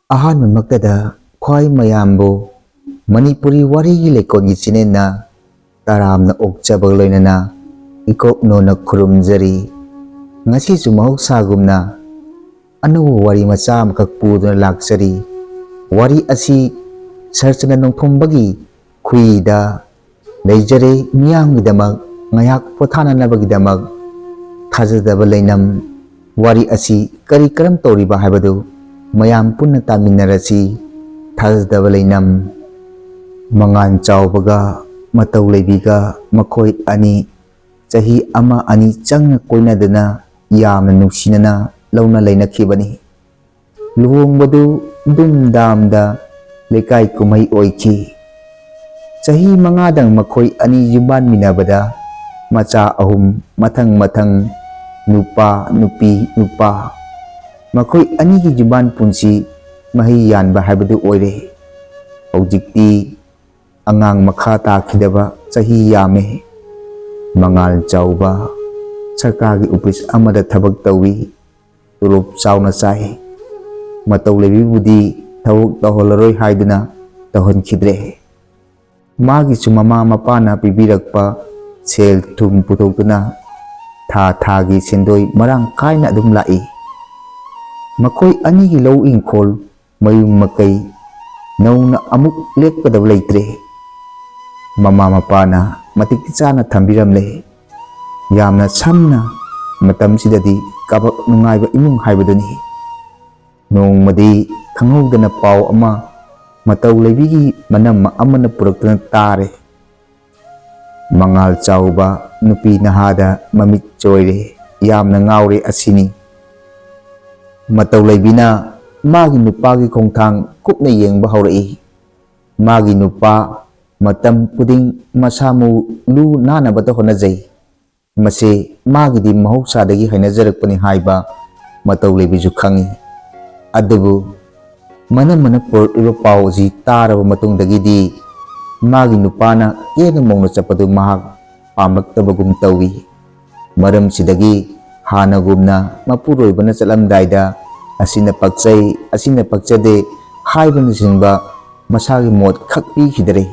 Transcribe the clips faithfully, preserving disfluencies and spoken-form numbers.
ꯑꯍꯥꯟꯕꯃꯛꯇꯗ ꯈ꯭ꯋꯥꯏ ꯃꯌꯥꯝꯕꯨ ꯃꯅꯤꯄꯨꯔꯤ ꯋꯥꯔꯤꯒꯤ ꯂꯩꯀꯣꯜꯒꯤ ꯆꯦꯅꯦꯜꯅ ꯇꯔꯥꯝꯅ ꯑꯣꯛꯆꯕꯒ ꯂꯣꯏꯅꯅ ꯏꯀꯣꯛꯅꯣꯅ ꯈꯨꯔꯨꯝꯖꯔꯤ꯫ ꯉꯁꯤꯁꯨ ꯃꯍꯧꯁꯥꯒꯨꯝꯅ ꯑꯅꯧꯕ ꯋꯥꯔꯤ ꯃꯆꯥ ꯑꯃꯈꯛ ꯄꯨꯗꯨꯅ ꯂꯥꯛꯆꯔꯤ꯫ ꯋꯥꯔꯤ ꯑꯁꯤ ꯁꯔꯆꯅ ꯅꯣꯡꯊꯣꯝꯕꯒꯤ ꯈꯨꯏꯗ ꯂꯩꯖꯔꯦ꯫ ꯃꯤꯌꯥꯝꯒꯤꯗꯃꯛ ꯉꯥꯏꯍꯥꯛ ꯄꯣꯊꯥꯅꯅꯕꯒꯤꯗꯃꯛ ꯊꯥꯖꯗꯕ ꯂꯩꯅꯝ꯫ ꯋꯥꯔꯤ ꯑꯁꯤ ꯀꯔꯤ ꯀꯔꯝ ꯇꯧꯔꯤꯕ ꯍꯥꯏꯕꯗꯨ ꯃꯌꯥꯝ ꯄꯨꯟꯅ ꯇꯥꯃꯤꯟꯅꯔꯁꯤ꯫ ꯊꯥꯖꯗꯕ ꯂꯩꯅꯝ꯫ ꯃꯉꯥꯟ ꯆꯥꯎꯕꯒ ꯃꯇꯧ ꯂꯩꯕꯤꯒ ꯃꯈꯣꯏ ꯑꯅꯤ ꯆꯍꯤ ꯑꯃ ꯑꯅꯤ ꯆꯪꯅ ꯀꯣꯏꯅꯗꯨꯅ ꯌꯥꯝꯅ ꯅꯨꯡꯁꯤꯅꯅ ꯂꯧꯅ ꯂꯩꯅꯈꯤꯕꯅꯤ꯫ ꯂꯨꯍꯣꯡꯕꯗꯨ ꯗꯨꯝ ꯗꯥꯝꯗ ꯂꯩꯀꯥꯏ ꯀꯨꯝꯍꯩ ꯑꯣꯏꯈꯤ꯫ ꯆꯍꯤ ꯃꯉꯥꯗꯪ ꯃꯈꯣꯏ ꯑꯅꯤ ꯌꯨꯝꯕꯥꯟꯃꯤꯟꯅꯕꯗ ꯃꯆꯥ ꯑꯍꯨꯝ ꯃꯊꯪ ꯃꯊꯪ, ꯅꯨꯄꯥ, ꯅꯨꯄꯤ, ꯅꯨꯄꯥ꯫ ꯃꯈꯣꯏ ꯑꯅꯤꯒꯤ ꯌꯨꯝꯕꯥꯟ ꯄꯨꯟꯁꯤ ꯃꯍꯩ ꯌꯥꯟꯕ ꯍꯥꯏꯕꯗꯨ ꯑꯣꯏꯔꯦ꯫ ꯍꯧꯖꯤꯛꯇꯤ ꯑꯉꯥꯡ ꯃꯈꯥ ꯇꯥꯈꯤꯗꯕ ꯆꯍꯤ ꯌꯥꯝꯃꯦ꯫ ꯃꯉꯥꯜ ꯆꯥꯎꯕ ꯁꯔꯀꯥꯔꯒꯤ ꯑꯣꯐꯤꯁ ꯑꯃꯗ ꯊꯕꯛ ꯇꯧꯏ꯫ ꯇꯣꯂꯣꯞ ꯆꯥꯎꯅ ꯆꯥꯏ꯫ ꯃꯇꯧ ꯂꯩꯕꯤꯕꯨꯗꯤ ꯊꯕꯛ ꯇꯧꯍꯜꯂꯔꯣꯏ ꯍꯥꯏꯗꯨꯅ ꯇꯧꯍꯟꯈꯤꯗ꯭ꯔꯦ꯫ ꯃꯥꯒꯤꯁꯨ ꯃꯃꯥ ꯃꯄꯥꯅ ꯄꯤꯕꯤꯔꯛꯄ ꯁꯦꯜ ꯊꯨꯝ ꯄꯨꯊꯣꯛꯇꯨꯅ ꯊꯥ ꯊꯥꯒꯤ ꯁꯦꯟꯗꯣꯏ ꯃꯔꯥꯡ ꯀꯥꯏꯅ ꯑꯗꯨꯝ ꯂꯥꯛꯏ꯫ ꯃꯈꯣꯏ ꯑꯅꯤꯒꯤ ꯂꯧ ꯏꯪꯈꯣꯜ ꯃꯌꯨꯝ ꯃꯀꯩ ꯅꯧꯅ ꯑꯃꯨꯛ ꯂꯦꯞꯀꯗꯕ ꯂꯩꯇ꯭ꯔꯦ꯫ ꯃꯃꯥ ꯃꯄꯥꯅ ꯃꯇꯤꯛ ꯆꯥꯅ ꯊꯝꯕꯤꯔꯝꯂꯦ꯫ ꯌꯥꯝꯅ ꯁꯝꯅ ꯃꯇꯝꯁꯤꯗꯗꯤ ꯀꯕꯛ ꯅꯨꯡꯉꯥꯏꯕ ꯏꯃꯨꯡ ꯍꯥꯏꯕꯗꯨꯅꯤ꯫ ꯅꯣꯡꯃꯗꯤ ꯈꯪꯍꯧꯗꯅ ꯄꯥꯎ ꯑꯃ ꯃꯇꯧ ꯂꯩꯕꯤꯒꯤ ꯃꯅꯝꯃ ꯑꯃꯅ ꯄꯨꯔꯛꯇꯨꯅ ꯇꯥꯔꯦ꯫ ꯃꯉꯥꯜ ꯆꯥꯎꯕ ꯅꯨꯄꯤ ꯅꯍꯥꯗ ꯃꯃꯤꯠ ꯆꯣꯏꯔꯦ, ꯌꯥꯝꯅ ꯉꯥꯎꯔꯦ ꯑꯁꯤꯅꯤ꯫ ꯃꯇꯧ ꯂꯩꯕꯤꯅ ꯃꯥꯒꯤ ꯅꯨꯄꯥꯒꯤ ꯈꯣꯡꯊꯥꯡ ꯀꯨꯞꯅ ꯌꯦꯡꯕ ꯍꯧꯔꯛꯏ꯫ ꯃꯥꯒꯤ ꯅꯨꯄꯥ ꯃꯇꯝ ꯈꯨꯗꯤꯡ ꯃꯁꯥ ꯃꯎ ꯂꯨ ꯅꯥꯟꯅꯕꯇ ꯍꯣꯠꯅꯖꯩ꯫ ꯃꯁꯤ ꯃꯥꯒꯤꯗꯤ ꯃꯍꯧꯁꯥꯗꯒꯤ ꯍꯩꯅꯖꯔꯛꯄꯅꯤ ꯍꯥꯏꯕ ꯃꯇꯧ ꯂꯩꯕꯤꯁꯨ ꯈꯪꯏ꯫ ꯑꯗꯨꯕꯨ ꯃꯅꯝꯃꯅ ꯄꯨꯔꯛꯂꯤꯕ ꯄꯥꯎ ꯑꯁꯤ ꯇꯥꯔꯕ ꯃꯇꯨꯡꯗꯒꯤꯗꯤ ꯃꯥꯒꯤ ꯅꯨꯄꯥꯅ ꯀꯦꯅ ꯃꯧꯅ ꯆꯠꯄꯗꯨ ꯃꯍꯥꯛ ꯄꯥꯝꯂꯛꯇꯕꯒꯨꯝ ꯇꯧꯏ꯫ ꯃꯔꯝꯁꯤꯗꯒꯤ ꯍꯥꯟꯅꯒꯨꯝꯅ ꯃꯄꯨꯔꯣꯏꯕꯅ ꯆꯠꯂꯝꯗꯥꯏꯗ ꯑꯁꯤꯅ ꯄꯛꯆꯩ, ꯑꯁꯤꯅ ꯄꯛꯆꯗꯦ ꯍꯥꯏꯕꯅꯆꯤꯡꯕ ꯃꯁꯥꯒꯤ ꯃꯣꯠ ꯈꯛ ꯄꯤꯈꯤꯗꯔꯦ꯫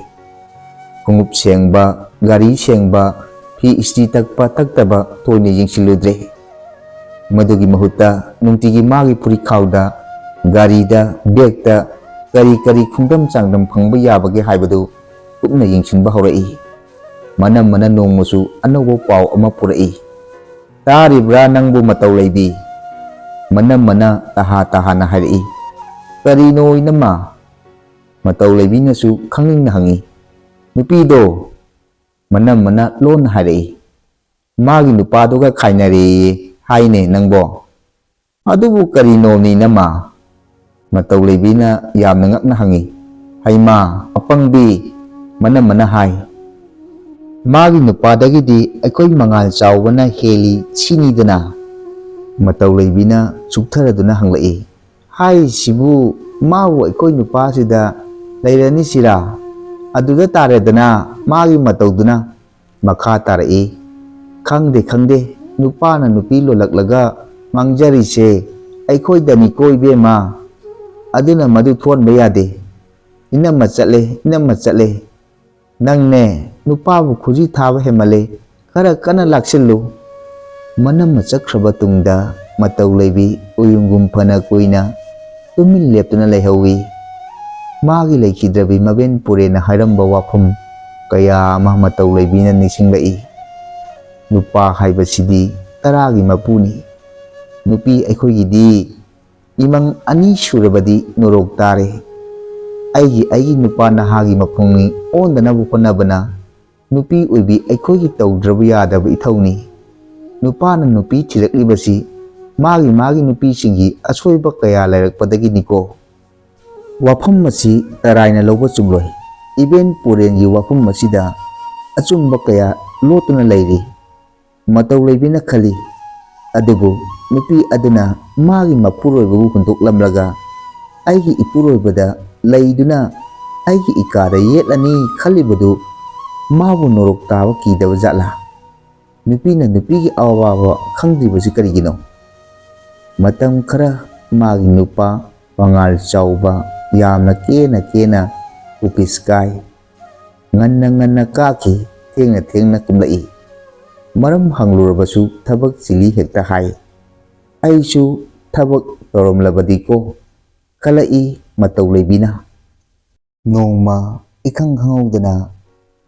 ꯈꯣꯡꯎꯞ ꯁꯦꯡꯕ, ꯒꯥꯔꯤ ꯁꯦꯡꯕ, ꯐꯤ ꯏꯁꯇ꯭ꯔꯤ ꯇꯛꯄ ꯇꯛꯇꯕ ꯊꯣꯏꯅ ꯌꯦꯡꯁꯤꯜꯂꯨꯗ꯭ꯔꯦ꯫ ꯃꯗꯨꯒꯤ ꯃꯍꯨꯠꯇ ꯅꯨꯡꯇꯤꯒꯤ ꯃꯥꯒꯤ ꯐꯨꯔꯤꯠꯈꯥꯎꯗ, ꯒꯥꯔꯤꯗ, ꯕꯦꯒꯇ ꯀꯔꯤ ꯀꯔꯤ ꯈꯣꯡꯗꯝ ꯆꯥꯡꯗꯝ ꯐꯪꯕ ꯌꯥꯕꯒꯦ ꯍꯥꯏꯕꯗꯨ ꯀꯨꯞꯅ ꯌꯦꯡꯁꯤꯟꯕ ꯍꯧꯔꯛꯏ꯫ ꯃꯅꯝꯃꯅ ꯅꯣꯡꯃꯁꯨ ꯑꯅꯧꯕ ꯄꯥꯎ ꯑꯃ ꯄꯨꯔꯛꯏ꯫ "ꯇꯥꯔꯤꯕ꯭ꯔꯥ ꯅꯪꯕꯨ, ꯃꯇꯧ ꯂꯩꯕꯤ?" ꯃꯅꯝꯃꯅ ꯇꯍꯥ ꯇꯍꯥꯅ ꯍꯥꯏꯔꯛꯏ꯫ "ꯀꯔꯤꯅꯣ, ꯏꯅꯝꯃ?" ꯃꯇꯧ ꯂꯩꯕꯤꯅꯁꯨ ꯈꯪꯅꯤꯡꯅ ꯍꯪꯏ꯫ "ꯅꯨꯄꯤꯗꯣ," ꯃꯅꯝꯃꯅ ꯂꯣꯟꯅ ꯍꯥꯏꯔꯛꯏ, "ꯃꯥꯒꯤ ꯅꯨꯄꯥꯗꯨꯒ ꯈꯥꯏꯅꯔꯦꯌꯦ ꯍꯥꯏꯅꯦ ꯅꯪꯕꯣ?" "ꯑꯗꯨꯕꯨ ꯀꯔꯤꯅꯣꯅꯤ, ꯏꯅꯝꯃ?" ꯃꯇꯧ ꯂꯩꯕꯤꯅ ꯌꯥꯝꯅ ꯉꯛꯅ ꯍꯪꯏ꯫ "ꯍꯩꯃꯥ, ꯑꯄꯪꯕꯤ!" ꯃꯅꯝꯃꯅ ꯍꯥꯏ꯫ "ꯃꯥꯒꯤ ꯅꯨꯄꯥꯗꯒꯤꯗꯤ ꯑꯩꯈꯣꯏ ꯃꯉꯥꯜ ꯆꯥꯎꯕꯅ ꯍꯦꯜꯂꯤ ꯁꯤꯅꯤꯗꯅ?" ꯃꯇꯧ ꯂꯩꯕꯤꯅ ꯆꯨꯛꯊꯔꯗꯨꯅ ꯍꯪꯂꯛꯏ꯫ "ꯍꯥꯏꯔꯤꯁꯤꯕꯨ, ꯃꯥꯕꯨ ꯑꯩꯈꯣꯏ ꯅꯨꯄꯥꯁꯤꯗ ꯂꯩꯔꯅꯤ ꯁꯤꯔꯥ? ꯑꯗꯨꯗ ꯇꯥꯔꯦꯗꯅ ꯃꯥꯒꯤ ꯃꯇꯧꯗꯨꯅ!" ꯃꯈꯥ ꯇꯥꯔꯛꯏ꯫ "ꯈꯪꯗꯦ, ꯈꯪꯗꯦ, ꯅꯨꯄꯥꯅ ꯅꯨꯄꯤ ꯂꯣꯜꯂꯛꯂꯒ ꯉꯥꯡꯖꯔꯤꯁꯦ ꯑꯩꯈꯣꯏꯗꯅꯤꯀꯣ ꯏꯕꯦꯝꯃ꯫ ꯑꯗꯨꯅ ꯃꯗꯨ ꯊꯣꯟꯕ ꯌꯥꯗꯦ꯫ ꯏꯅꯝꯃ ꯆꯠꯂꯦ, ꯏꯅꯝꯃ ꯆꯠꯂꯦ꯫ ꯅꯪꯅꯦ, ꯅꯨꯄꯥꯕꯨ ꯈꯨꯖꯤ ꯊꯥꯕ ꯍꯦꯟꯃꯜꯂꯦ, ꯈꯔ ꯀꯟꯅ ꯂꯥꯛꯁꯤꯜꯂꯨ!" ꯃꯅꯝꯃ ꯆꯠꯈ꯭ꯔꯕ ꯇꯨꯡꯗ ꯃꯇꯧ ꯂꯩꯕꯤ ꯎꯌꯨꯡꯒꯨꯝ ꯐꯅ ꯀꯨꯏꯅ ꯇꯨꯃꯤꯟ ꯂꯦꯞꯇꯨꯅ ꯂꯩꯍꯧꯏ꯫ ꯃꯥꯒꯤ ꯂꯩꯈꯤꯗ꯭ꯔꯕꯤ ꯃꯕꯦꯟ ꯄꯨꯔꯦꯟꯅ ꯍꯥꯏꯔꯝꯕ ꯋꯥꯐꯝ ꯀꯌꯥ ꯑꯃ ꯃꯇꯧ ꯂꯩꯕꯤꯅ ꯅꯤꯡꯁꯤꯡꯂꯛꯏ꯫ ꯅꯨꯄꯥ ꯍꯥꯏꯕꯁꯤꯗꯤ ꯇꯔꯥꯒꯤ ꯃꯄꯨꯅꯤ꯫ ꯅꯨꯄꯤ ꯑꯩꯈꯣꯏꯒꯤꯗꯤ ꯏꯃꯪ ꯑꯅꯤ ꯁꯨꯔꯕꯗꯤ ꯅꯣꯔꯣꯛ ꯇꯥꯔꯦ꯫ ꯑꯩꯒꯤ, ꯑꯩꯒꯤ ꯅꯨꯄꯥ ꯅꯍꯥꯒꯤ ꯃꯄꯨꯡꯅꯤ ꯑꯣꯟꯗꯅꯕ ꯍꯣꯠꯅꯕꯅ ꯅꯨꯄꯤ ꯑꯣꯏꯕꯤ ꯑꯩꯈꯣꯏꯒꯤ ꯇꯧꯗ꯭ꯔꯕ ꯌꯥꯗꯕ ꯏꯊꯧꯅꯤ꯫ ꯅꯨꯄꯥꯅ ꯅꯨꯄꯤ ꯊꯤꯔꯛꯂꯤꯕꯁꯤ ꯃꯥꯒꯤ, ꯃꯥꯒꯤ ꯅꯨꯄꯤꯁꯤꯡꯒꯤ ꯑꯁꯣꯏꯕ ꯀꯌꯥ ꯂꯩꯔꯛꯄꯗꯒꯤꯅꯤꯀꯣ꯫ ꯋꯥꯐꯝ ꯑꯁꯤ ꯇꯔꯥꯏꯅ ꯂꯧꯕ ꯆꯨꯝꯂꯣꯏ꯫ ꯏꯕꯦꯟ ꯄꯨꯔꯦꯟꯒꯤ ꯋꯥꯐꯝ ꯑꯁꯤꯗ ꯑꯆꯨꯝꯕ ꯀꯌꯥ ꯂꯣꯠꯇꯨꯅ ꯂꯩꯔꯤ꯫ ꯃꯇꯧ ꯂꯩꯕꯤꯅ ꯈꯜꯂꯤ꯫ ꯑꯗꯨꯕꯨ ꯅꯨꯄꯤ ꯑꯗꯨꯅ ꯃꯥꯒꯤ ꯃꯄꯨꯔꯣꯏꯕꯕꯨ ꯍꯨꯟꯗꯣꯛꯂꯝꯂꯒ ꯑꯩꯒꯤ ꯏꯄꯨꯔꯣꯏꯕꯗ ꯂꯩꯗꯨꯅ ꯑꯩꯒꯤ ꯏꯀꯥꯗ ꯌꯦꯠꯂꯅꯤ ꯈꯜꯂꯤꯕꯗꯨ ꯃꯥꯕꯨ ꯅꯣꯔꯣꯛ ꯇꯥꯕ ꯀꯤꯗꯕ ꯖꯥꯠꯂꯥ? ꯅꯨꯄꯤꯅ ꯅꯨꯄꯤꯒꯤ ꯑꯋꯥꯕ ꯈꯪꯗ꯭ꯔꯤꯕꯁꯤ ꯀꯔꯤꯒꯤꯅꯣ? ꯃꯇꯝ ꯈꯔ ꯃꯥꯒꯤ ꯅꯨꯄꯥ ꯃꯉꯥꯜ ꯆꯥꯎꯕ ꯌꯥꯝꯅ ꯀꯦꯅ ꯀꯦꯅ ꯑꯣꯐꯤꯁ ꯀꯥꯏ꯫ ꯉꯟꯅ ꯉꯟꯅ ꯀꯥꯈꯤ, ꯊꯦꯡꯅ ꯊꯦꯡꯅ ꯀꯨꯝꯂꯛꯏ꯫ ꯃꯔꯝ ꯍꯪꯂꯨꯔꯕꯁꯨ ꯊꯕꯛ ꯆꯤꯜꯂꯤ ꯍꯦꯛꯇ ꯍꯥꯏ꯫ ꯑꯩꯁꯨ ꯊꯕꯛ ꯇꯧꯔꯝꯂꯕꯗꯤꯀꯣ ꯈꯜꯂꯛꯏ ꯃꯇꯧ ꯂꯩꯕꯤꯅ꯫ ꯅꯣꯡꯃ ꯏꯈꯪ ꯈꯪꯍꯧꯗꯅ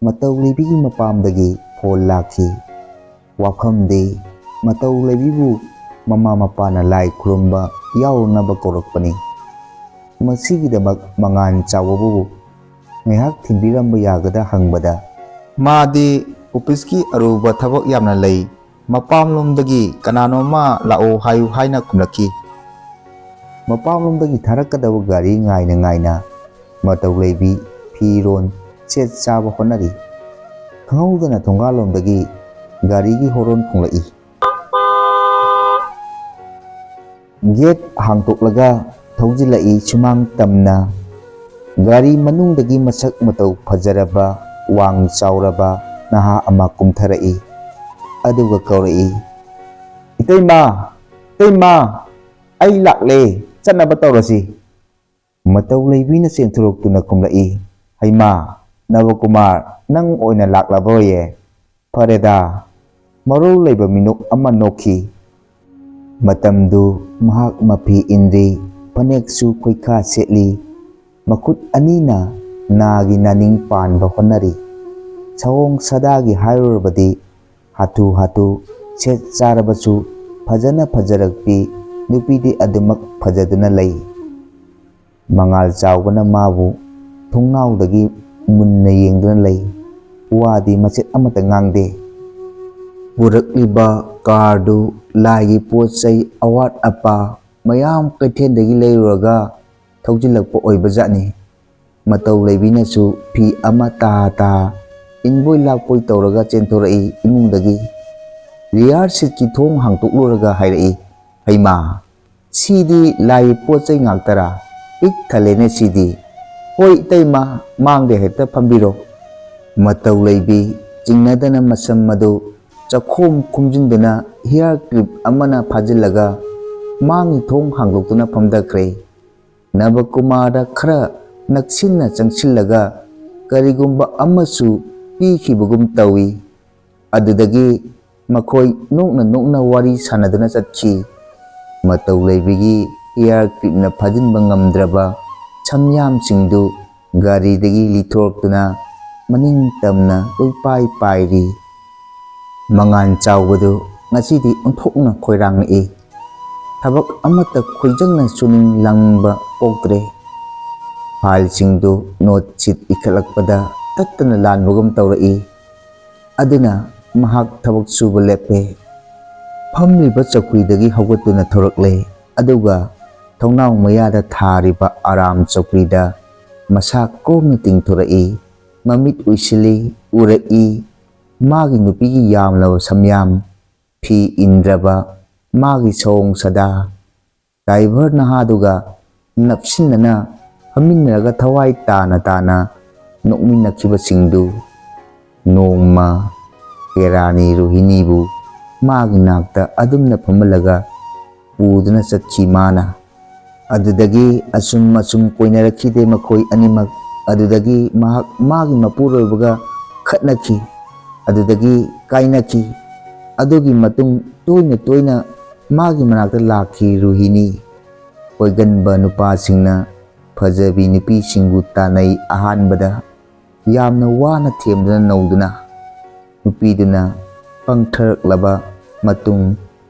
ꯃꯇꯧ ꯂꯩꯕꯤꯒꯤ ꯃꯄꯥꯝꯗꯒꯤ ꯐꯣꯟ ꯂꯥꯛꯈꯤ꯫ ꯋꯥꯐꯝꯗꯤ ꯃꯇꯧ ꯂꯩꯕꯤꯕꯨ ꯃꯃꯥ ꯃꯄꯥꯅ ꯂꯥꯏ ꯈꯨꯔꯨꯝꯕ ꯌꯥꯎꯔꯨꯅꯕ ꯀꯧꯔꯛꯄꯅꯤ꯫ ꯃꯁꯤꯒꯤꯗꯃꯛ ꯃꯉꯥꯟ ꯆꯥꯎꯕꯕꯨ ꯉꯥꯏꯍꯥꯛ ꯊꯤꯟꯕꯤꯔꯝꯕ ꯌꯥꯒꯗ꯭ꯔꯥ ꯍꯪꯕꯗ, ꯃꯥꯗꯤ ꯑꯣꯐꯤꯁꯀꯤ ꯑꯔꯨꯕ ꯊꯕꯛ ꯌꯥꯝꯅ ꯂꯩ, ꯃꯄꯥꯝꯂꯣꯝꯗꯒꯤ ꯀꯅꯥꯅꯣꯃ ꯂꯥꯛꯑꯣ ꯍꯥꯏꯌꯨ ꯍꯥꯏꯅ ꯈꯨꯝꯂꯛꯈꯤ꯫ ꯃꯄꯥꯝꯂꯣꯝꯗꯒꯤ ꯊꯥꯔꯛꯀꯗꯕ ꯒꯥꯔꯤ ꯉꯥꯏꯅ ꯉꯥꯏꯅ ꯃꯇꯧ ꯂꯩꯕꯤ ꯐꯤꯔꯣꯜ ꯁꯦꯠ ꯆꯥꯕ ꯍꯣꯠꯅꯔꯤ꯫ ꯈꯪꯍꯧꯗꯅ ꯊꯣꯡꯒꯥꯜꯂꯣꯝꯗꯒꯤ ꯒꯥꯔꯤꯒꯤ ꯍꯣꯔꯣꯟ ꯈꯣꯡꯂꯛꯏ꯫ ꯒꯦꯠ ꯍꯥꯡꯗꯣꯛꯂꯒ ꯊꯧꯖꯤꯜꯂꯛꯏ ꯁꯨꯃꯥꯡ ꯇꯝꯅ꯫ ꯒꯥꯔꯤ ꯃꯅꯨꯡꯗꯒꯤ ꯃꯁꯛ ꯃꯇꯧ ꯐꯖꯔꯕ, ꯋꯥꯡ ꯆꯥꯎꯔꯕ ꯅꯍꯥ ꯑꯃ ꯀꯨꯝꯊꯔꯛꯏ꯫ ꯑꯗꯨꯒ ꯀꯧꯔꯛꯏ, "ꯏꯇꯩꯃ, ꯏꯇꯩꯃ, ꯑꯩ ꯂꯥꯛꯂꯦ, ꯆꯠꯅꯕ ꯇꯧꯔꯁꯤ꯫" ꯃꯇꯧ ꯂꯩꯕꯤꯅ ꯆꯦꯟꯊꯣꯔꯛꯇꯨꯅ ꯈꯨꯝꯂꯛꯏ, "ꯍꯩꯃꯥ, ꯅꯕꯀꯨꯃꯥꯔ, ꯅꯪ ꯑꯣꯏꯅ ꯂꯥꯛꯂꯕꯣꯌꯦ? ꯐꯔꯦꯗ꯫" ꯃꯔꯧ ꯂꯩꯕ ꯃꯤꯅꯣꯛ ꯑꯃ ꯅꯣꯛꯈꯤ꯫ ꯃꯇꯝꯗꯨ ꯃꯍꯥꯛ ꯃꯐꯤ ꯏꯟꯗ꯭ꯔꯤ, ꯐꯅꯦꯛꯁꯨ ꯈꯣꯏꯈꯥ ꯁꯦꯠꯂꯤ, ꯃꯈꯨꯠ ꯑꯅꯤꯅ ꯅꯥꯒꯤ ꯅꯥꯅꯤꯡ ꯄꯥꯟꯕ ꯍꯣꯠꯅꯔꯤ꯫ ꯁꯑꯣꯡ ꯁꯥꯗꯥꯒꯤ ꯍꯥꯏꯔꯨꯔꯕꯗꯤ ꯍꯥꯊꯨ ꯍꯥꯊꯨ ꯁꯦꯠ ꯆꯥꯔꯕꯁꯨ ꯐꯖꯅ ꯐꯖꯔꯛꯄꯤ ꯅꯨꯄꯤꯗꯤ ꯑꯗꯨꯃꯛ ꯐꯖꯗꯨꯅ ꯂꯩ꯫ ꯃꯉꯥꯜ ꯆꯥꯎꯕꯅ ꯃꯥꯕꯨ ꯊꯣꯡꯅꯥꯎꯗꯒꯤ ꯃꯨꯟꯅ ꯌꯦꯡꯗꯨꯅ ꯂꯩ꯫ ꯋꯥꯗꯤ ꯃꯆꯦꯠ ꯑꯃꯠꯇ ꯉꯥꯡꯗꯦ꯫ ꯄꯨꯔꯛꯂꯤꯕ ꯀꯥꯔꯗꯨ ꯂꯥꯏꯒꯤ ꯄꯣꯠ ꯆꯩ ꯑꯋꯥꯠ ꯑꯄꯥ ꯃꯌꯥꯝ ꯀꯩꯊꯦꯜꯗꯒꯤ ꯂꯩꯔꯨꯔꯒ ꯊꯧꯖꯤꯜꯂꯛꯄ ꯑꯣꯏꯕꯖꯥꯠꯅꯤ꯫ ꯃꯇꯧ ꯂꯩꯕꯤꯅꯁꯨ ꯐꯤ ꯑꯃ ꯇꯥ ꯇꯥ ꯏꯟꯕꯣꯏ ꯂꯥꯛꯄꯣꯏ ꯇꯧꯔꯒ ꯆꯦꯟꯊꯣꯔꯛꯏ ꯏꯃꯨꯡꯗꯒꯤ꯫ ꯔꯤꯌꯥꯔ ꯁꯤꯠꯀꯤ ꯊꯣꯡ ꯍꯥꯡꯇꯣꯛꯂꯨꯔꯒ ꯍꯥꯏꯔꯛꯏ, "ꯍꯩꯃꯥ, ꯁꯤꯗꯤ ꯂꯥꯏꯒꯤ ꯄꯣꯠ ꯆꯩ ꯉꯥꯛꯇꯔꯥ? ꯄꯤꯛ ꯊꯜꯂꯦꯅꯦ ꯁꯤꯗꯤ꯫" "ꯍꯣꯏ ꯏꯇꯩꯃ, ꯃꯥꯡꯗ ꯍꯦꯛꯇ ꯐꯝꯕꯤꯔꯣ꯫" ꯃꯇꯧ ꯂꯩꯕꯤ ꯆꯤꯡꯅꯗꯅ ꯃꯁꯝ ꯑꯗꯨ ꯆꯈꯣꯝ ꯈꯨꯝꯖꯤꯟꯗꯨꯅ ꯍꯤꯌꯥꯔ ꯀ꯭ꯂꯤꯞ ꯑꯃꯅ ꯐꯥꯖꯤꯜꯂꯒ ꯃꯥꯡꯒꯤ ꯊꯣꯡ ꯍꯥꯡꯗꯣꯛꯇꯨꯅ ꯐꯝꯊꯈ꯭ꯔꯦ꯫ ꯅꯕꯀꯨꯃꯥꯔꯗ ꯈꯔ ꯅꯛꯁꯤꯟꯅ ꯆꯪꯁꯤꯜꯂꯒ ꯀꯔꯤꯒꯨꯝꯕ ꯑꯃꯁꯨ ꯄꯤꯈꯤꯕꯒꯨꯝ ꯇꯧꯏ꯫ ꯑꯗꯨꯗꯒꯤ ꯃꯈꯣꯏ ꯅꯣꯛꯅ ꯅꯣꯛꯅ ꯋꯥꯔꯤ ꯁꯥꯟꯅꯗꯨꯅ ꯆꯠꯈꯤ꯫ ꯃꯇꯧ ꯂꯩꯕꯤꯒꯤ ꯍꯤꯌꯥꯔ ꯀ꯭ꯂꯤꯞꯅ ꯐꯥꯖꯤꯟꯕ ꯉꯝꯗ꯭ꯔꯕ ꯁꯝꯌꯥꯝꯁꯤꯡꯗꯨ ꯒꯥꯔꯤꯗꯒꯤ ꯂꯤꯊꯣꯔꯛꯇꯨꯅ ꯃꯅꯤꯡ ꯇꯝꯅ ꯀꯣꯏꯄꯥꯏ ꯄꯥꯏꯔꯤ꯫ ꯃꯉꯥꯜ ꯆꯥꯎꯕꯗꯨ ꯉꯁꯤꯗꯤ ꯑꯣꯟꯊꯣꯛꯅ ꯈꯣꯏꯔꯥꯡꯂꯛꯏ꯫ ꯊꯕꯛ ꯑꯃꯠꯇ ꯈꯣꯏꯖꯪꯅ ꯁꯨꯅꯤꯡ ꯂꯥꯡꯅꯤꯡꯕ ꯄꯣꯛꯇ꯭ꯔꯦ꯫ ꯐꯥꯏꯜꯁꯤꯡꯗꯨ ꯅꯣꯠ ꯁꯤꯠ ꯏꯈꯠꯂꯛꯄꯗ ꯇꯠꯇꯅ ꯂꯥꯟꯕꯒꯨꯝ ꯇꯧꯔꯛꯏ꯫ ꯑꯗꯨꯅ ꯃꯍꯥꯛ ꯊꯕꯛ ꯁꯨꯕ ꯂꯦꯞꯄꯦ꯫ ꯐꯝꯂꯤꯕ ꯆꯧꯀ꯭ꯔꯤꯗꯒꯤ ꯍꯧꯒꯠꯇꯨꯅ ꯊꯣꯔꯛꯂꯦ, ꯑꯗꯨꯒ ꯊꯣꯡꯅꯥꯎ ꯃꯌꯥꯗ ꯊꯥꯔꯤꯕ ꯑꯔꯥꯝ ꯆꯧꯀ꯭ꯔꯤꯗ ꯃꯁꯥ ꯀꯣꯝꯅ ꯇꯤꯡꯊꯣꯔꯛꯏ꯫ ꯃꯃꯤꯠ ꯎꯏꯁꯤꯜꯂꯤ, ꯎꯔꯛꯏ꯫ ꯃꯥꯒꯤ ꯅꯨꯄꯤꯒꯤ ꯌꯥꯝꯂꯕ ꯁꯝꯌꯥꯝ, ꯐꯤ ꯏꯟꯗ꯭ꯔꯕ ꯃꯥꯒꯤ ꯁꯑꯣꯡ ꯁꯥꯗꯥ, ꯗ꯭ꯔꯥꯏꯚꯔ ꯅꯍꯥꯗꯨꯒ ꯅꯞꯁꯤꯟꯅꯅ ꯐꯝꯃꯤꯟꯅꯔꯒ ꯊꯋꯥꯏ ꯇꯥꯅ ꯇꯥꯅ ꯅꯣꯛꯃꯤꯟꯅꯈꯤꯕꯁꯤꯡꯗꯨ꯫ ꯅꯣꯡꯃ ꯀꯦꯔꯥꯅꯤ ꯔꯣꯍꯤꯅꯤꯕꯨ ꯃꯥꯒꯤ ꯅꯥꯛꯇ ꯑꯗꯨꯝꯅ ꯐꯝꯍꯜꯂꯒ ꯄꯨꯗꯨꯅ ꯆꯠꯈꯤ ꯃꯥꯅ꯫ ꯑꯗꯨꯗꯒꯤ ꯑꯁꯨꯝ ꯑꯁꯨꯝ ꯀꯣꯏꯅꯔꯛꯈꯤꯗꯦ ꯃꯈꯣꯏ ꯑꯅꯤꯃꯛ꯫ ꯑꯗꯨꯗꯒꯤ ꯃꯍꯥꯛ ꯃꯥꯒꯤ ꯃꯄꯨꯔꯣꯏꯕꯒ ꯈꯠꯅꯈꯤ꯫ ꯑꯗꯨꯗꯒꯤ ꯀꯥꯏꯅꯈꯤ꯫ ꯑꯗꯨꯒꯤ ꯃꯇꯨꯡ ꯇꯣꯏꯅ ꯇꯣꯏꯅ ꯃꯥꯒꯤ ꯃꯅꯥꯛꯇ ꯂꯥꯛꯈꯤ ꯔꯨꯍꯤꯅꯤ꯫ ꯀꯣꯏꯒꯟꯕ ꯅꯨꯄꯥꯁꯤꯡꯅ ꯐꯖꯕꯤ ꯅꯨꯄꯤꯁꯤꯡꯕꯨ ꯇꯥꯟꯅꯩ꯫ ꯑꯍꯥꯟꯕꯗ ꯌꯥꯝꯅ ꯋꯥꯅ ꯊꯦꯝꯗꯨꯅ ꯅꯧꯗꯨꯅ ꯅꯨꯄꯤꯗꯨꯅ ꯄꯪꯊꯔꯛꯂꯕ ꯃꯇꯨꯡ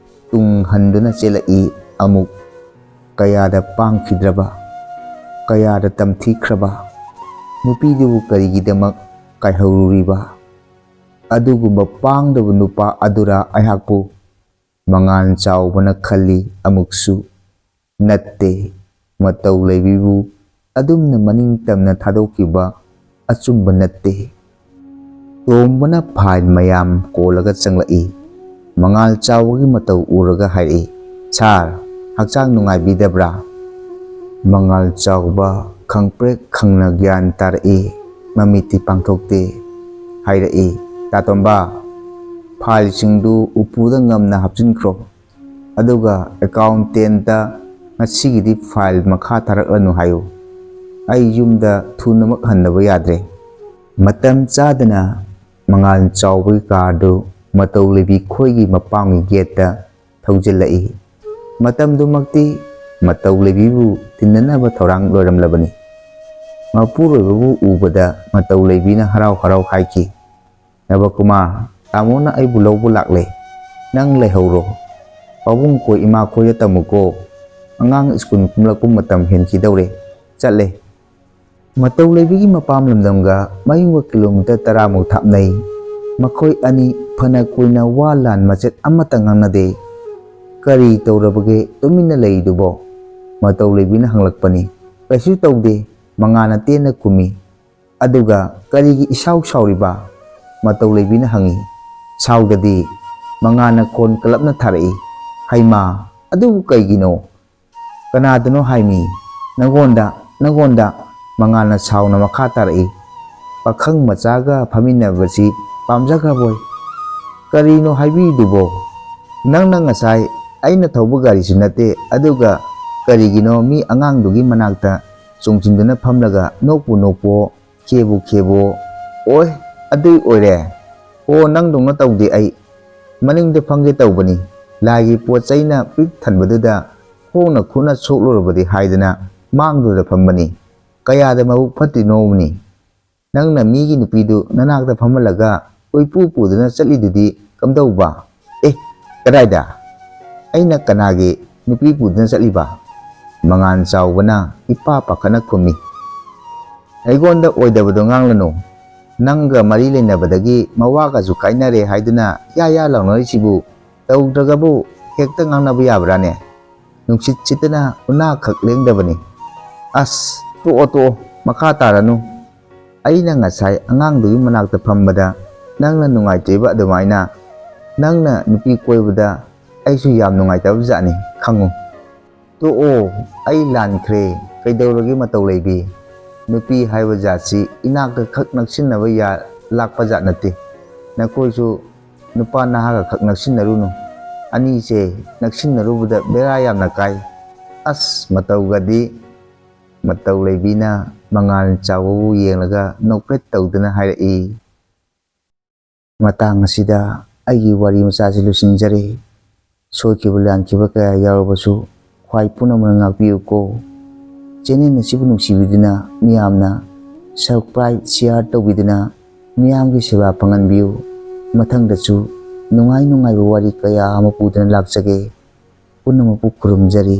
ꯇꯨꯡ ꯍꯟꯗꯨꯅ ꯆꯦꯜꯂꯛꯏ꯫ ꯑꯃꯨꯛ ꯀꯌꯥꯗ ꯄꯥꯡꯈꯤꯗ꯭ꯔꯕ, ꯀꯌꯥꯗ ꯇꯝꯊꯤꯈ꯭ꯔꯕ ꯅꯨꯄꯤꯗꯨꯕꯨ ꯀꯔꯤꯒꯤꯗꯃꯛ ꯀꯥꯏꯍꯧꯔꯨꯔꯤꯕ? ꯑꯗꯨꯒꯨꯝꯕ ꯄꯥꯡꯗꯕ ꯅꯨꯄꯥ ꯑꯗꯨꯔ ꯑꯩꯍꯥꯛꯄꯨ ꯃꯉꯥꯜ ꯆꯥꯎꯕꯅ ꯈꯜꯂꯤ꯫ ꯑꯃꯨꯛꯁꯨ ꯅꯠꯇꯦ꯫ ꯃꯇꯧ ꯂꯩꯕꯤꯕꯨ ꯑꯗꯨꯝꯅ ꯃꯅꯤꯡ ꯇꯝꯅ ꯊꯥꯗꯣꯛꯈꯤꯕ ꯑꯆꯨꯝꯕ ꯅꯠꯇꯦ꯫ ꯇꯣꯝꯕꯅ ꯐꯥꯏꯜ ꯃꯌꯥꯝ ꯀꯣꯜꯂꯒ ꯆꯪꯂꯛꯏ꯫ ꯃꯉꯥꯜ ꯆꯥꯎꯕꯒꯤ ꯃꯇꯧ ꯎꯔꯒ ꯍꯥꯏꯔꯛꯏ, "ꯁꯥꯔ, ꯍꯛꯆꯥꯡ ꯅꯨꯡꯉꯥꯏꯕꯤꯗꯕ꯭ꯔꯥ?" ꯃꯉꯥꯜ ꯆꯥꯎꯕ ꯈꯪꯄ꯭ꯔꯦꯛ ꯈꯪꯅ ꯒ꯭ꯌꯥꯟ ꯇꯥꯔꯛꯏ꯫ ꯃꯃꯤꯠꯇꯤ ꯄꯥꯡꯊꯣꯛꯇꯦ꯫ ꯍꯥꯏꯔꯛꯏ, "ꯇꯥꯇꯣꯝꯕ, ꯐꯥꯏꯜꯁꯤꯡꯗꯨ ꯎꯄꯨꯗ ꯉꯝꯅ ꯍꯥꯞꯆꯤꯟꯈ꯭ꯔꯣ꯫ ꯑꯗꯨꯒ ꯑꯦꯀꯥꯎꯟꯇꯦꯟꯇ ꯉꯁꯤꯒꯤꯗꯤ ꯐꯥꯏꯜ ꯃꯈꯥ ꯊꯥꯔꯛꯂꯅꯨ ꯍꯥꯏꯌꯨ꯫ ꯑꯩ ꯌꯨꯝꯗ ꯊꯨꯅꯃꯛ ꯍꯟꯗꯕ ꯌꯥꯗ꯭ꯔꯦ꯫ ꯃꯇꯝ ꯆꯥꯗꯅ ꯃꯉꯥꯜ ꯆꯥꯎꯕꯒꯤ ꯀꯥꯔꯗꯨ ꯃꯇꯧ ꯂꯩꯕꯤ ꯈꯣꯏꯒꯤ ꯃꯄꯥꯝꯒꯤ ꯒꯦꯠꯇ ꯊꯧꯖꯤꯜꯂꯛꯏ꯫ ꯃꯇꯝꯗꯨꯃꯛꯇꯤ ꯃꯇꯧ ꯂꯩꯕꯤꯕꯨ ꯇꯤꯟꯅꯅꯕ ꯊꯧꯔꯥꯡ ꯂꯣꯏꯔꯝꯂꯕꯅꯤ꯫ ꯃꯄꯨꯔꯣꯏꯕꯕꯨ ꯎꯕꯗ ꯃꯇꯧ ꯂꯩꯕꯤꯅ ꯍꯔꯥꯎ ꯍꯔꯥꯎ ꯍꯥꯏꯈꯤ, "ꯅꯕꯀꯨꯃꯥꯔ, ꯇꯥꯃꯣꯅ ꯑꯩꯕꯨ ꯂꯧꯕ ꯂꯥꯛꯂꯦ꯫ ꯅꯪ ꯂꯩꯍꯧꯔꯣ꯫ ꯄꯥꯕꯨꯡ ꯈꯣꯏ ꯏꯃꯥ ꯈꯣꯏꯗ ꯇꯝꯃꯨꯀꯣ꯫ ꯑꯉꯥꯡ ꯁ꯭ꯀꯨꯜ ꯀꯨꯝꯂꯛꯄ ꯃꯇꯝ ꯍꯦꯟꯈꯤꯗꯧꯔꯦ꯫ ꯆꯠꯂꯦ꯫" ꯃꯇꯧ ꯂꯩꯕꯤꯒꯤ ꯃꯄꯥꯝ ꯂꯝꯗꯝꯒ ꯃꯌꯨꯝꯒ ꯀꯤꯂꯣꯃꯤꯇꯔ ꯇꯔꯥꯃꯨꯛ ꯊꯥꯞꯅꯩ꯫ ꯃꯈꯣꯏ ꯑꯅꯤ ꯐꯅ ꯀꯨꯏꯅ ꯋꯥ ꯂꯥꯟ ꯃꯆꯦꯠ ꯑꯃꯠꯇ ꯉꯥꯡꯅꯗꯦ꯫ "ꯀꯔꯤ ꯇꯧꯔꯕꯒꯦ ꯇꯨꯃꯤꯟꯅ ꯂꯩꯔꯤꯗꯨꯕꯣ?" ꯃꯇꯧ ꯂꯩꯕꯤꯅ ꯍꯪꯂꯛꯄꯅꯤ꯫ "ꯀꯩꯁꯨ ꯇꯧꯗꯦ꯫" ꯃꯉꯥꯜꯅ ꯇꯦꯟꯅ ꯈꯨꯝꯃꯤ꯫ "ꯑꯗꯨꯒ ꯀꯔꯤꯒꯤ ꯏꯁꯥꯎ ꯁꯥꯎꯔꯤꯕ?" ꯃꯇꯧ ꯂꯩꯕꯤꯅ ꯍꯪꯉꯤ꯫ "ꯁꯥꯎꯗꯗꯤ꯫" ꯃꯉꯥꯜꯅ ꯈꯣꯟ ꯀꯜꯂꯞꯅ ꯊꯥꯔꯛꯏ꯫ "ꯍꯩꯃꯥ, ꯑꯗꯨꯕꯨ ꯀꯩꯒꯤꯅꯣ?" "ꯀꯅꯥꯗꯅꯣ ꯍꯥꯏꯃꯤ?" "ꯅꯪꯉꯣꯟꯗ, ꯅꯪꯉꯣꯟꯗ꯫" ꯃꯉꯥꯜꯅ ꯁꯥꯎꯅ ꯃꯈꯥ ꯇꯥꯔꯛꯏ꯫ "ꯄꯥꯈꯪ ꯃꯆꯥꯒ ꯐꯝꯃꯤꯟꯅꯕꯁꯤ ꯄꯥꯝꯖꯈ꯭ꯔꯕꯣꯏ?" "ꯀꯔꯤꯅꯣ ꯍꯥꯏꯕꯤꯔꯤꯗꯨꯕꯣ? ꯅꯪꯅ ꯉꯁꯥꯏ ꯑꯩꯅ ꯊꯧꯕ ꯒꯥꯔꯤꯁꯨ ꯅꯠꯇꯦ, ꯑꯗꯨꯒ ꯀꯔꯤꯒꯤꯅꯣ ꯃꯤ ꯑꯉꯥꯡꯗꯨꯒꯤ ꯃꯅꯥꯛꯇ ꯆꯣꯡꯁꯤꯟꯗꯨꯅ ꯐꯝꯂꯒ ꯅꯣꯛꯄꯨ ꯅꯣꯛꯄꯣ, ꯈꯦꯕꯨ ꯈꯦꯕꯣ?" "ꯑꯣꯏ, ꯑꯗꯨꯏ ꯑꯣꯏꯔꯦ꯫ ꯑꯣ, ꯅꯪꯗꯧꯅ ꯇꯧꯗꯦ ꯑꯩ꯫ ꯃꯅꯤꯡꯗ ꯐꯝꯒꯦ ꯇꯧꯕꯅꯤ꯫ ꯂꯥꯏꯒꯤ ꯄꯣꯠ ꯆꯩꯅ ꯄꯤꯛ ꯊꯟꯕꯗꯨꯗ ꯈꯣꯡꯅ ꯈꯨꯠꯅ ꯁꯣꯛꯂꯨꯔꯕꯗꯤ ꯍꯥꯏꯗꯅ ꯃꯥꯡꯗꯨꯗ ꯐꯝꯕꯅꯤ꯫ ꯀꯌꯥꯗ ꯃꯕꯨꯛ ꯐꯠꯇ꯭ꯔꯤꯅꯣꯕꯅꯤ꯫ ꯅꯪꯅ ꯃꯤꯒꯤ ꯅꯨꯄꯤꯗꯨ ꯅꯅꯥꯛꯇ ꯐꯝꯍꯜꯂꯒ ꯀꯣꯏꯄꯨ ꯄꯨꯗꯨꯅ ꯆꯠꯂꯤꯗꯨꯗꯤ ꯀꯝꯗꯧꯕ?" "ꯑꯦ, ꯀꯗꯥꯏꯗ? ꯑꯩꯅ ꯀꯅꯥꯒꯤ ꯅꯨꯄꯤ ꯄꯨꯗꯨꯅ ꯆꯠꯂꯤꯕ?" ꯃꯉꯥꯜ ꯆꯥꯎꯕꯅ ꯏꯄꯥ ꯄꯥꯈꯠꯅ ꯈꯨꯝꯃꯤ꯫ "ꯑꯩꯉꯣꯟꯗ ꯑꯣꯏꯗꯕꯗꯣ ꯉꯥꯡꯂꯅꯨ꯫ ꯅꯪꯒ ꯃꯔꯤ ꯂꯩꯅꯕꯗꯒꯤ ꯃꯋꯥꯒꯁꯨ ꯀꯥꯏꯅꯔꯦ ꯍꯥꯏꯗꯨꯅ ꯌꯥ ꯌꯥ ꯂꯥꯎꯅꯔꯤꯁꯤꯕꯨ ꯇꯧꯗ꯭ꯔꯒꯕꯨ ꯍꯦꯛꯇ ꯉꯥꯡꯅꯕ ꯌꯥꯕ꯭ꯔꯥꯅꯦ? ꯅꯨꯡꯁꯤꯠ ꯁꯤꯠꯇꯅ ꯎꯅꯥꯈꯛ ꯂꯦꯡꯗꯕꯅꯤ꯫" "ꯑꯁ, ꯇꯣꯛꯑꯣ, ꯇꯣꯛꯑꯣ, ꯃꯈꯥ ꯇꯥꯔꯅꯨ꯫ ꯑꯩꯅ ꯉꯁꯥꯏ ꯑꯉꯥꯡꯗꯨꯒꯤ ꯃꯅꯥꯛꯇ ꯐꯝꯕꯗ ꯅꯪꯅ ꯅꯨꯡꯉꯥꯏꯇ꯭ꯔꯤꯕ ꯑꯗꯨꯃꯥꯏꯅ ꯅꯪꯅ ꯅꯨꯄꯤ ꯀꯣꯏꯕꯗ ꯑꯩꯁꯨ ꯌꯥꯝ ꯅꯨꯡꯉꯥꯏꯇꯕ ꯖꯥꯠꯅꯤ, ꯈꯪꯉꯨ꯫" "ꯇꯣꯛꯑꯣ, ꯑꯩ ꯂꯥꯟꯈ꯭ꯔꯦ꯫ ꯀꯩꯗꯧꯔꯒꯦ ꯃꯇꯧ ꯂꯩꯕꯤ? ꯅꯨꯄꯤ ꯍꯥꯏꯕ ꯖꯥꯠꯁꯤ ꯏꯅꯥꯛꯇ ꯈꯛ ꯅꯛꯁꯤꯟꯅꯕ ꯌꯥ-, ꯂꯥꯛꯄ ꯖꯥꯠ ꯅꯠꯇꯦ꯫ ꯅꯈꯣꯏꯁꯨ ꯅꯨꯄꯥ ꯅꯍꯥꯒ ꯈꯛ ꯅꯛꯁꯤꯟꯅꯔꯨꯅꯨ꯫ ꯑꯅꯤꯁꯦ ꯅꯛꯁꯤꯟꯅꯔꯨꯕꯗ ꯕꯦꯔꯥ ꯌꯥꯝꯅ ꯀꯥꯏ꯫ ꯑꯁ, ꯃꯇꯧꯒꯗꯤ꯫ ꯃꯇꯧ ꯂꯩꯕꯤꯅ ꯃꯉꯥꯜ ꯆꯥꯎꯕꯕꯨ ꯌꯦꯡꯂꯒ ꯅꯣꯛꯐꯦꯠ ꯇꯧꯗꯨꯅ ꯍꯥꯏꯔꯛꯏ꯫ ꯃꯇꯥꯡ ꯑꯁꯤꯗ ꯑꯩꯒꯤ ꯋꯥꯔꯤ ꯃꯆꯥꯁꯤ ꯂꯣꯏꯁꯤꯟꯖꯔꯦ꯫ ꯁꯣꯏꯈꯤꯕ ꯂꯥꯟꯈꯤꯕ ꯀꯌꯥ ꯌꯥꯎꯔꯕꯁꯨ ꯈ꯭ꯋꯥꯏ ꯄꯨꯝꯅꯃꯛꯅ ꯉꯥꯛꯄꯤꯌꯨꯀꯣ꯫ ꯆꯦꯅꯦꯜ ꯑꯁꯤꯕꯨ ꯅꯨꯡꯁꯤꯕꯤꯗꯨꯅ ꯃꯤꯌꯥꯝꯅ subscribe, share ꯇꯧꯕꯤꯗꯨꯅ ꯃꯤꯌꯥꯝꯒꯤ ꯁꯦꯕꯥ ꯐꯪꯍꯟꯕꯤꯌꯨ꯫ ꯃꯊꯪꯗꯁꯨ ꯅꯨꯡꯉꯥꯏ ꯅꯨꯡꯉꯥꯏꯕ ꯋꯥꯔꯤ ꯀꯌꯥ ꯑꯃ ꯄꯨꯗꯨꯅ ꯂꯥꯛꯆꯒꯦ꯫ ꯄꯨꯝꯅꯃꯛꯄꯨ ꯈꯨꯔꯨꯝꯖꯔꯤ꯫